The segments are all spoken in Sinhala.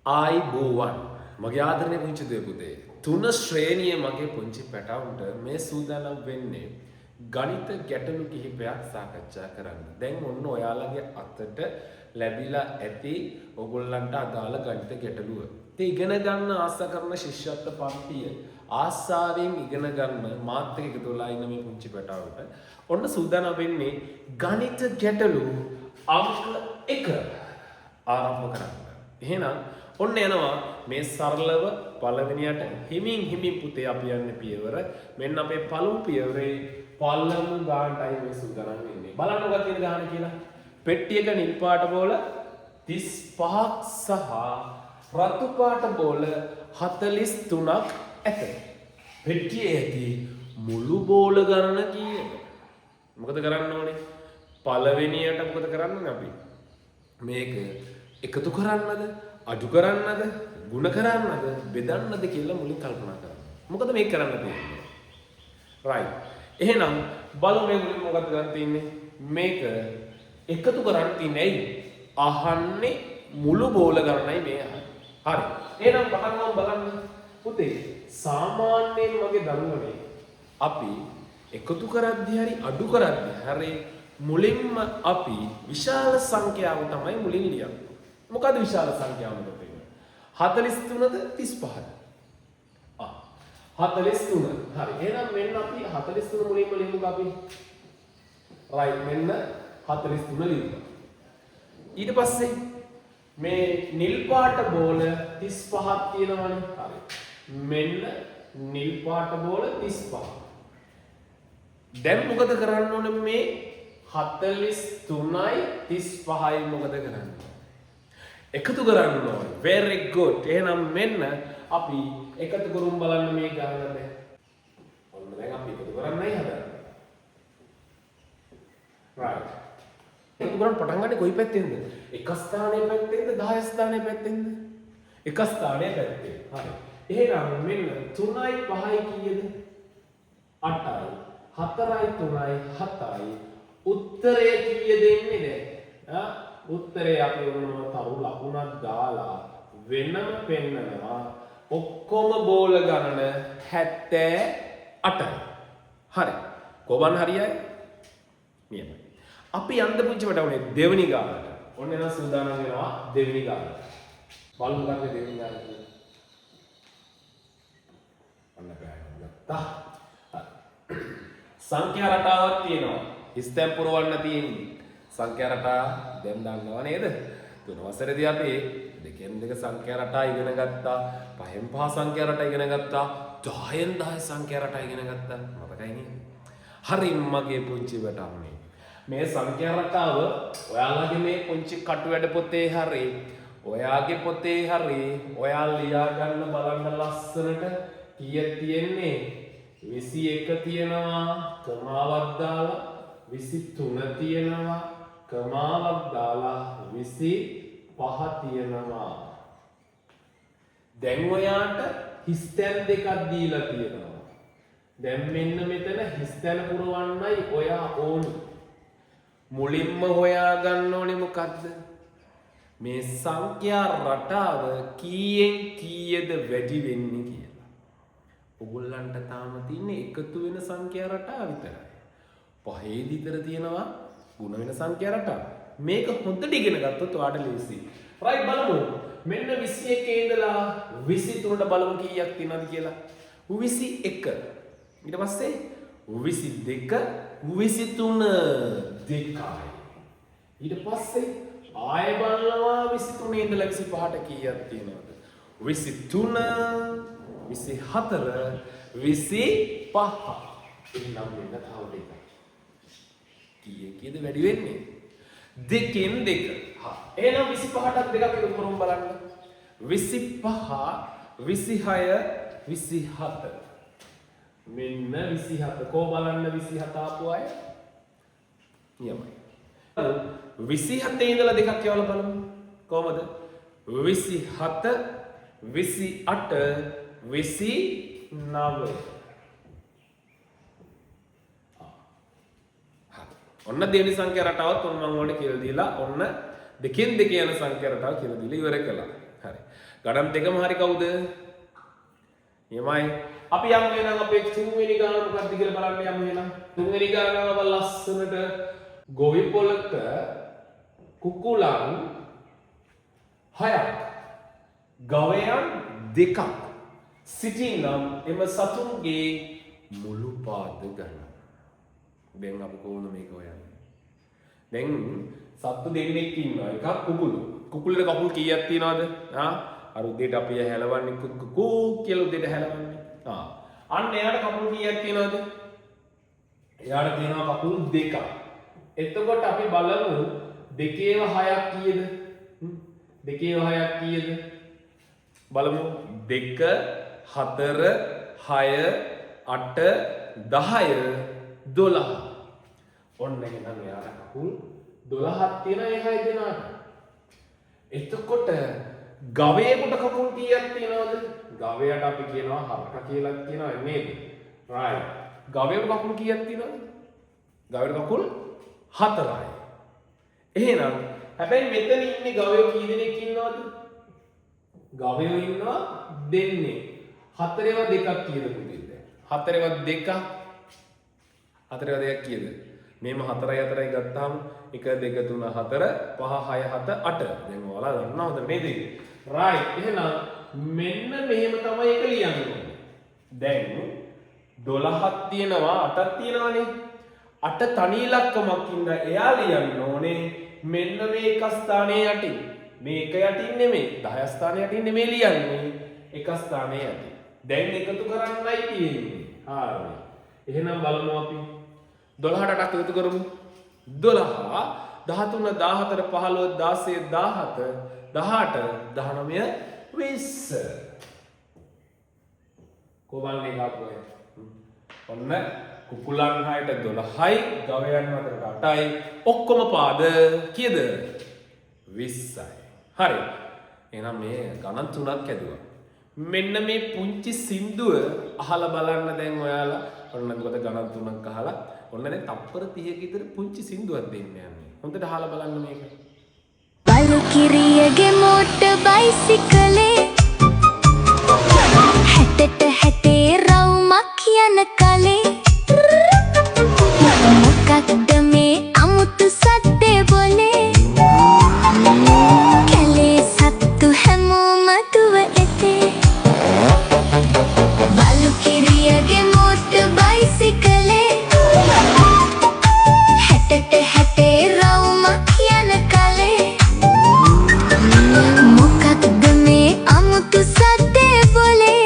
ආයිබෝවන් මගේ ආදරණීය පුංචි දුවේ පුතේ, තුන ශ්‍රේණිය මගේ පුංචි පැටවුන්ට මේ සූදානම් වෙන්නේ ගණිත ගැටලු කිහිපයක් සාකච්ඡා කරන්න. දැන් ඔන්න ඔයාලගේ අතට ලැබිලා ඇති ඔයගොල්ලන්ට අදාළ ගණිත ගැටලුව. ඉතින් ඉගෙන ගන්න ආස කරන ශිෂ්‍යත්ව පන්තිය ආසාවෙන් ඉගෙන ගන්න මාත් එක්ක එකතු වෙලා ඉන්න මේ පුංචි පැටවුන්ට ඔන්න සූදානම් වෙන්නේ ගණිත ගැටලු අංක 1 ආරම්භ කරන්න. එහෙනම් ඔන්න යනවා මේ සරලව පළවෙනියට හිමින් හිමින් පුතේ අපි යන්නේ පියවර. මෙන්න අපේ පළමු පියවරේ පළමු ගානටයි මේ සූදානම් වෙන්නේ. බලන්න මොකක්ද තියෙන ගාන කියලා. පෙට්ටියක නිල් පාට බෝල 35ක් සහ රතු පාට බෝල 43ක් ඇත. පෙට්ටියේ ඇති මුළු බෝල ගණන කීයද? මොකද කරන්න ඕනේ? පළවෙනියට මොකද කරන්න ඕනේ අපි? මේක එකතු කරන්නද, අඩු කරන්නද, ගුණ කරන්නද, බෙදන්නද කියලා මුලින් කල්පනා කරන්න. මොකද මේක කරන්න තියෙන්නේ? රයිට්. එහෙනම් බලමු මේ මුලින් මොකද්ද කරන්න තියෙන්නේ? මේක එකතු කරන්න තියෙන්නේ ඇයි? අහන්නේ මුළු බෝල ගණනයි මේ අහන්නේ. හරි. එහෙනම් පටන් ගමු බලන්න. පුතේ සාමාන්‍යයෙන් මගේ දරුවනේ අපි එකතු කරද්දි හරි අඩු කරද්දි හරි මුලින්ම අපි විශාල සංඛ්‍යාව තමයි මුලින් ලියන්නේ. මොකද්ද විශාල සංඛ්‍යාව මොකද වෙන්නේ? 43ද 35ද? 43. හරි. එහෙනම් මෙන්න අපි 43 මුලින්ම ලියමුකෝ අපි. රයිට්, මෙන්න 43 ලියුවා. ඊට පස්සේ මේ නිල් පාට බෝල 35ක් තියෙනවනේ. හරි. මෙන්න නිල් පාට බෝල 35. දැන් මොකද කරන්න ඕනේ මේ 43යි 35යි මොකද කරන්නේ? එකතු කරන්න ඕනේ. Very good. එහෙනම් මෙන්න අපි එකතු කරමු බලන්න මේ ගාන දැන්. ඔන්න දැන් අපි එකතු කරන්නයි හදන්නේ. Right. එකතු කරන්න පටන් ගන්නේ කොයි පැත්තෙන්ද? එක ස්ථානයේ පැත්තෙන්ද 10 ස්ථානයේ පැත්තෙන්ද? එක ස්ථානයේ පැත්තෙන්. හරි. එහෙනම් මෙන්න 3යි 5යි කීයද? 8යි. 4යි 3යි 7යි. උත්තරය කීයද එන්නේ දැන්? ආ, උත්තරේ අපි ඔන්නම තරු ලකුණක් දාලා වෙනම පෙන්නනවා. ඔක්කොම බෝල ගණන 78යි. හරි. කොබන් හරියයි? නියමයි. අපි යන්න පුංචි වැටුනේ දෙවෙනි ගානට. ඔන්න එනවා සූදානම් වෙනවා දෙවෙනි ගානට. බලමු මොකක්ද දෙවෙනි ගාන කියන්නේ. ඔන්න පෑන් ගත්තා. හරි. සංඛ්‍යා රටාවක් තියෙනවා. හිස්තැන් පුරවන්න තියෙන්නේ. සංඛ්‍යා රටා දැන් දන්නව නේද? තුන වසරේදී අපි දෙකෙන් දෙක සංඛ්‍යා රටා ඉගෙන ගත්තා. පහෙන් පහ සංඛ්‍යා රටා ඉගෙන ගත්තා. 10න් 10 සංඛ්‍යා රටා ඉගෙන ගත්තා. මතකයි නේද? හරි මගේ පුංචි වැටුනේ. මේ සංඛ්‍යා රටාව ඔයාලගේ මේ පුංචි කටු වැඩ පොතේ හරි ඔයාගේ පොතේ හරි ඔයා ලියා ගන්න බලන්න ලස්සනට. කීයක් තියෙන්නේ? 21 තියෙනවා කමාවක් දාලා, 23 තියෙනවා කමාවක් දාලා, 25 තියෙනවා. දැන් ඔයාට හිස්තැන් දෙකක් දීලා තියෙනවා. දැන් මෙන්න මෙතන හිස්තැන පුරවන්නයි ඔයා ඕනි. මුලින්ම හොයා ගන්න ඕනේ මොකද්ද? මේ සංඛ්‍යා රටාව කීයෙන් කීයද වැඩි වෙන්නේ කියලා. ඔගොල්ලන්ට තාම තියෙන්නේ එකතු වෙන සංඛ්‍යා රටාව විතරයි. පහේ විතර තියෙනවා ගුණ වෙන සංඛ්‍යා රටාව. මේක හොඳට ඉගෙන ගත්තොත් ඔයාට ලේසියි. රයිට්, බලමු. මෙන්න 21 ඉඳලා 23ට බලමු කීයක් තියෙනවද කියලා. 21. ඊට පස්සේ 22, 23 දෙකයි. ඊට පස්සේ ආයෙ බලනවා 23 ඉඳලා 25ට කීයක් තියෙනවද? 23, 24, 25. එහෙනම් මෙන්න තව දෙකයි. කීයෙන් කීයද වැඩි වෙන්නේ? දෙකෙන් දෙක. හා. එහෙනම් 25ටත් දෙකක් එකතු කරමු බලන්න. 25, 26, 27. මෙන්න 27. කෝ බලන්න 27 ආපු අය? නියමයි. 27 ඉඳලා දෙකක් යවලා බලමු. කොහමද? 27, 28, 29. හරි. ඔන්න දෙවෙනි සංඛ්‍යා රටාවත් ඔන්න මම ඔයාලට කියලා දීලා, ඔන්න දෙකෙන් දෙක යන සංඛ්‍යා රටාව කියලා දීලා ඉවර කළා. හරි. ගණන් දෙකම හරි කවුද? නියමයි. අපි යමු එහෙනම් අපේ තුන්වෙනි ගාන මොකක්ද කියලා බලන්න යමු එහෙනම්. තුන්වෙනි ගාන ආව ලස්සනට ගොවි පොලක කුකුලන් 6ක් ගවයන් 2ක් සිටිනම් එම සතුන්ගේ මුළු පාද ගණන. දැන් අපි කොහොමද මේක හොයන්නේ? දැන් සත්තු දෙන්නෙක් ඉන්නවා. එකක් කුකුළු. කුකුල්ලට කකුල් කීයක් තියනවද? ආ අර උදේට අපි හැලවන්නේ කුක් කුක් කියලා උදේට හැලවන්නේ. ආ අන්න එයාට කකුල් කීයක් තියනවද? එයාට තියෙනවා කකුල් 2ක්. එතකොට අපි බලමු දෙකේව 6ක් කීයද? දෙකේව 6ක් කීයද? බලමු 2 4 6 8 10 12. ඔන්න එහෙනම් එයාට කකුල් 12ක් තියෙනවා ඒ 6 දෙනාට. එතකොට ගවයෙකුට කකුල් කීයක් තියෙනවද? ගවයාට අපි කියනවා හරක කියලාත් කියනවා නේද? රයිට්. ගවයෙකුට කකුල් කීයක් තියෙනවද? ගවයෙකුට කකුල් 4යි. එහෙනම් හැබැයි මෙතන ඉන්නේ ගවයෝ කී දෙනෙක් ඉන්නවද? ගවයෝ ඉන්නවා දෙන්නේ. හතරේව දෙකක් කීයද පුතේ දැන්? හතරේව දෙකක්. හතරේව දෙකක් කීයද? මේම 4යි 4යි ගත්තාම 1 2 3 4 5 6 7 8. දැන් ඔයාලා දන්නවා හොඳ නේද? රයිට්. එහෙනම් මෙන්න මෙහෙම තමයි ඒක ලියන්න ඕනේ. දැන් 12ක් තියෙනවා 8ක් තියෙනවනේ. 8 තනි ඉලක්කමක් ඉඳලා එයා ලියන්න ඕනේ මෙන්න මේ එක ස්ථානයේ යටින්. මේ එක යටින් නෙමෙයි 10 ස්ථානයේ යටින් නෙමෙයි ලියන්නේ, එක ස්ථානයේ යටින්. දැන් එකතු කරන්නයි තියෙන්නේ. හරි. එහෙනම් බලමු අපි 12ට 8ක් එකතු කරමු. 12 13 14 15 16 17 18 19 20. කොහොමද එක ආපු අය? ඔන්න කුකුලන් 6ට 12යි, ගවයන් 4ට 8යි, ඔක්කොම පාද කීයද? 20යි. හරි. එහෙනම් මේ ගණන් තුනක් හැදුවා. මෙන්න මේ පුංචි සින්දුව අහලා බලන්න දැන් ඔයාලා. ඔන්න මොකද ගණන් තුනක් අහලා ඔන්න දැන් තප්පර 30ක විතර පුංචි සින්දුවක් දෙන්න යන්නේ. හොඳට අහලා බලන්න මේක. බලු කිරියගේ මෝටර් බයිසිකලේ 60ට 60 රවුමක් යන කලේ, මොකක්ද මේ අමුතු සද්දේ බොලේ? කැලේ සත්තු හැමෝම දුව එතේ. බලු කිරියගේ මෝටර් බයිසිකලේ 60ට 60 රවුමක් යන කලේ, මොකක්ද මේ අමුතු සද්දේ බොලේ?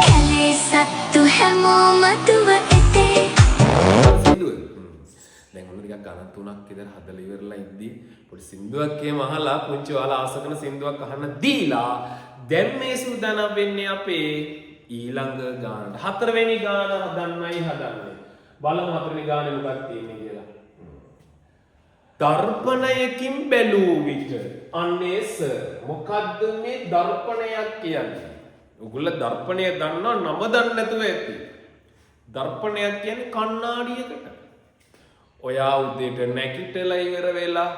කැලේ සත්තු හැමෝම දුව එතේ. සින්දුව. දැන් ඔන්න ටිකක් ගණන් තුනක් විතර හදලා ඉවරලා ඉද්දි පොඩි සින්දුවක් එහෙම අහලා, පුංචි ඔයාලා ආස කරන සින්දුවක් අහන්න දීලා දැන් මේ සූදානම් වෙන්නේ අපේ ඊළඟ ගානට. හතරවෙනි ගාන හදන්නයි හදන්නේ. බලමු හතරවෙනි ගානේ මොකක්ද තියෙන්නේ කියලා. දර්පණයකින් බැලූ විට. අනේ සර්, මොකද්ද මේ දර්පණයක් කියන්නේ? ඔගොල්ලෝ දර්පණය දන්නවා, නම දන්නේ නැතුව ඇති. දර්පණයක් කියන්නේ කණ්ණාඩියකට. ඔයා උදේට නැගිටලා ඉවර වෙලා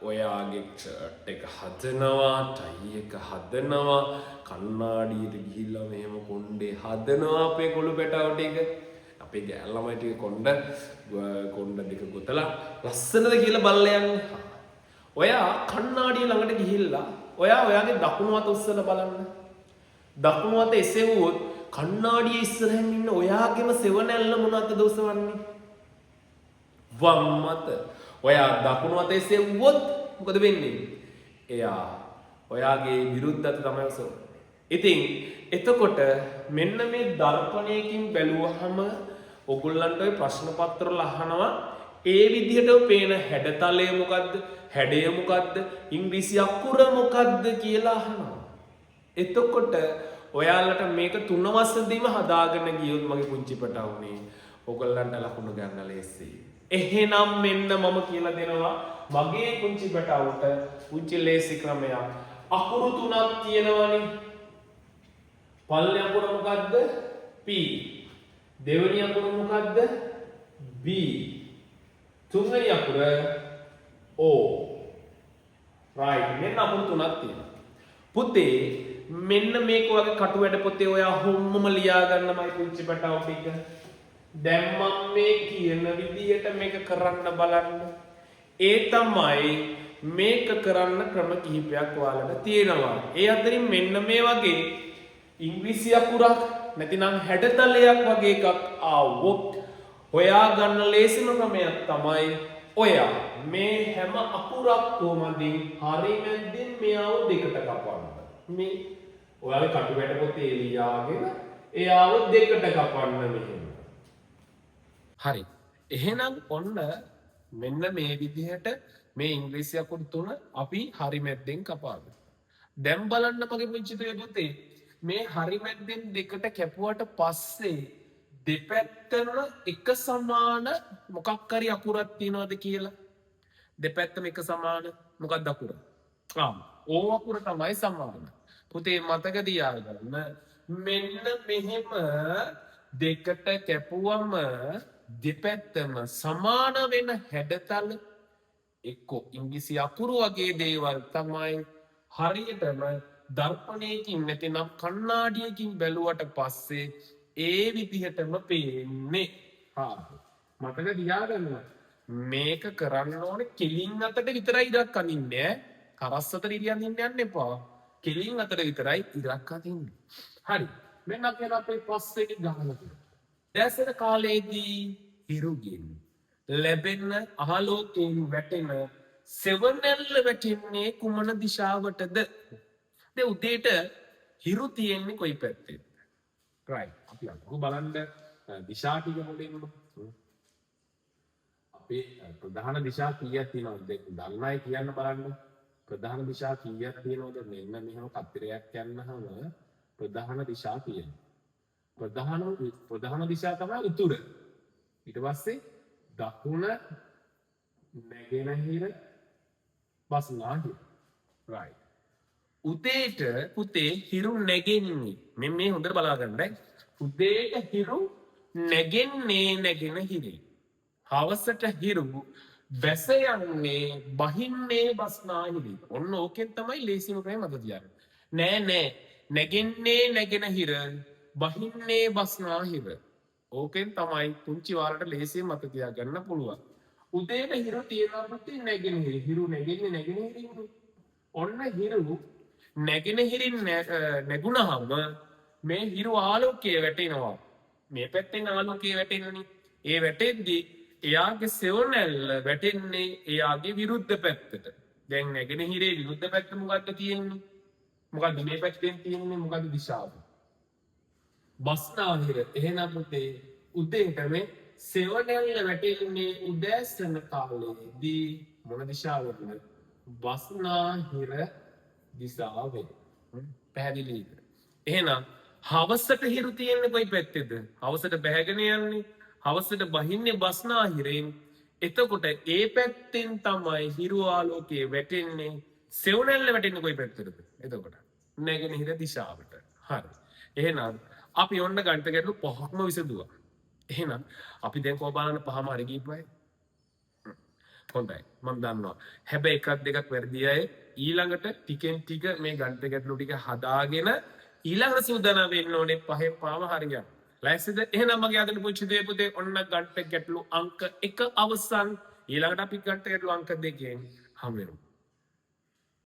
ඔයාගේ ෂර්ට් එක හදනවා, ටයි එක හදනවා, කණ්ණාඩියට ගිහිල්ලා මෙහෙම කොණ්ඩේ හදනවා අපේ කොළු පැටව ටික. අපේ ගෑල් ළමයි ටික කොණ්ඩ කොණ්ඩ දෙක ගොතලා ලස්සනද කියලා බලලා යන්නේ. ඔයා කණ්ණාඩිය ළඟට ගිහිල්ලා ඔයා ඔයාගේ දකුණු අත උස්සලා බලන්න. දකුණු අත එසෙව්වොත් කණ්ණාඩිය ඉස්සරහින් ඉන්න ඔයාගේම සෙවණැල්ල මොන අතද ඔසවන්නේ? වම් අත. ඔයා දකුණු අත එසෙව්වොත් මොකද වෙන්නේ? එයා ඔයාගේ විරුද්ධ අත තමයි ඔසවන්නේ. ඉතින් එතකොට මෙන්න මේ දර්පණයකින් බැලුවහම ඔගොල්ලන්ට ඔය ප්‍රශ්න පත්‍රවල අහනවා ඒ විදිහටම පේන හැඩතලය මොකද්ද? හැඩය මොකද්ද? ඉංග්‍රීසි අකුර මොකද්ද කියලා අහනවා. එතකොට ඔයාලට මේක තුන වසදීම හදාගෙන ගියොත් මගේ පුංචි පැටවුනේ, ඔයගොල්ලන්ට ලකුණු ගන්න ලේසියි. එහෙනම් මෙන්න මම කියලා දෙනවා මගේ පුංචි පැටවුට පුංචි ලේසි ක්‍රමයක්. අකුරු තුනක් තියෙනවනේ. පළවෙනි අකුර මොකද්ද? P. දෙවෙනි අකුර මොකද්ද? B. තුන්වෙනි අකුර O. Right, මෙන්න අකුරු තුනක් තියෙනවා. පුතේ, මෙන්න මේක වගේ කටු වැඩ පොතේ ඔයා හොම්මම ලියා ගන්නමයි පුංචි පැටව් ටික. දැන් මම මේ කියන විදියට මේක කරන්න බලන්න. ඒ තමයි මේක කරන්න ක්‍රම කිහිපයක් ඔයාලට තියෙනවා. ඒ අතරින් මෙන්න මේ වගේ ඉංග්‍රීසි අකුරක් නැතිනම් හැඩතලයක් වගේ එකක් ආවොත් හොයා ගන්න ලේසිම ක්‍රමයක් තමයි ඔයා මේ හැම අකුරක් කොහොමදින් හරි මැද්දෙන් මෙයාව දෙකට කපන්න. මේ ඔයාගේ කටු වැඩ පොතේ ලියාගෙන එයාව දෙකට කපන්න මෙහෙම. හරි. එහෙනම් ඔන්න මෙන්න මේ විදිහට මේ ඉංග්‍රීසි අකුරු තුන අපි හරි මැද්දෙන් කපාගමු. දැන් බලන්න මගේ පුංචි දුවේ පුතේ, මේ හරි මැද්දෙන් දෙකට කැපුවට පස්සේ දෙපැත්තම එක සමාන මොකක් හරි අකුරක් තියනවද කියලා. දෙපැත්තම එක සමාන මොකක්ද අකුර? ආ, ඕ අකුර තමයි සමාන. පුතේ, මතක තියාගන්න, මෙන්න මෙහෙම දෙකට කැපුවම දෙපැත්තම සමාන වෙන හැඩතල එක්කෝ ඉංග්‍රීසි අකුරු වගේ දේවල් තමයි හරියටම දර්පණයකින් නැතිනම් කණ්ණාඩියකින් බැලුවට පස්සේ ඒ විදිහටම පේන්නේ. හා, මතක තියාගන්න. මේක කරන්න ඕනේ කෙලින් අතට විතරයි ඉරක් අඳින්නේ ඈ. කරස් අතට ඉරි අඳින්න යන්න එපා. කෙලින් අතට විතරයි ඉරක් අඳින්න. හරි. මෙන්න අපි යන අපේ පස්වෙනි ගානට. දැසන කාලයේදී හිරුගෙන් ලැබෙන ආලෝකයෙන් වැටෙන සෙවණැල්ල වැටෙන්නේ කුමන දිශාවටද? දැන් උදේට හිරු තියෙන්නේ කොයි පැත්තේද? රයිට්. අපි අහු බලන්න දිශා ටික මුලින්ම. අපේ ප්‍රධාන දිශා කීයක් තියෙනවද? දැන් දන්න අය කියන්න බලන්න. ප්‍රධාන දිශා කීයක් තියෙනවද? මෙන්න මෙහෙම කතරයක් යන්නහම ප්‍රධාන දිශා තියෙනවා. ප්‍රධාන ප්‍රධාන දිශා තමයි උතුර. ඊට පස්සේ දකුණ, නැගෙනහිර, බස්නාහිර. රයිට්. උදේට පුතේ හිරු නැගෙන්නේ, මෙන්න මේ හොඳට බලා ගන්න ඈ. උදේට හිරු නැගෙන්නේ නැගෙනහිරේ. හවසට හිරු බැස යන්නේ බහින්නේ බස්නාහිරේ. ඔන්න ඕකෙන් තමයි ලේසිම ක්‍රමය මත තියාගන්න. නෑ නෑ, නැගෙන්නේ නැගෙනහිර, බහින්නේ බස්නාහිර. ඕකෙන් තමයි පුංචි වාරට ලේසියෙන් මත තියාගන්න පුළුවන්. උදේට හිරු තියෙනවා පුතේ නැගෙනහිර. හිරු නැගෙන්නේ නැගෙනහිරින්. ඔන්න හිරු නැගෙනහිරින් නැගුණහම මේ හිරු ආලෝකය වැටෙනවා. මේ පැත්තෙන් ආලෝකය වැටෙන්නේ. ඒ වැටෙද්දි එයාගේ සෙවණැල්ල වැටෙන්නේ එයාගේ විරුද්ධ පැත්තට. දැන් නැගෙනහිරේ විරුද්ධ පැත්ත මොකද්ද තියෙන්නේ? මොකද්ද මේ පැත්තෙන් තියෙන්නේ? මොකද්ද දිශාව? බස්නාහිර. එහෙනම් පුතේ උදේට මේ සෙවණැල්ල වැටෙන්නේ උදෑසන කාලයේදී මොන දිශාවටද? බස්නාහිර දිශාවෙන්. පැහැදිලිද? එහෙනම් හවසට හිරු තියෙන්නේ කොයි පැත්තේද? හවසට බැහැගෙන යන්නේ, හවසට බහින්නේ බස්නාහිරෙන්. එතකොට ඒ පැත්තෙන් තමයි හිරු ආලෝකය වැටෙන්නේ. සෙවණැල්ල වැටෙන්නේ කොයි පැත්තටද? එතකොට නැගෙනහිර දිශාවට. හරි. එහෙනම් අපි ඔන්න ගණිත ගැටලු පහක්ම විසඳුවා. එහෙනම් අපි දැන් කොහොම බලන්න පහම හරි ගිහපුවයි. හොඳයි, මම දන්නවා. හැබැයි එකක් දෙකක් වැරදි අය ඊළඟට ටිකෙන් ටික මේ ගණිත ගැටලු ටික හදාගෙන ඊළඟට සූදානම් වෙන්න ඕනේ පහෙන් පහම හරියන්න. ලෑස්තිද? එහෙනම් මගේ ආදරණීය පුංචි දුවේ පුතේ, ඔන්න ගණිත ගැටලු අංක 1 අවසන්. ඊළඟට අපි ගණිත ගැටලු අංක 2 හමු වෙමු.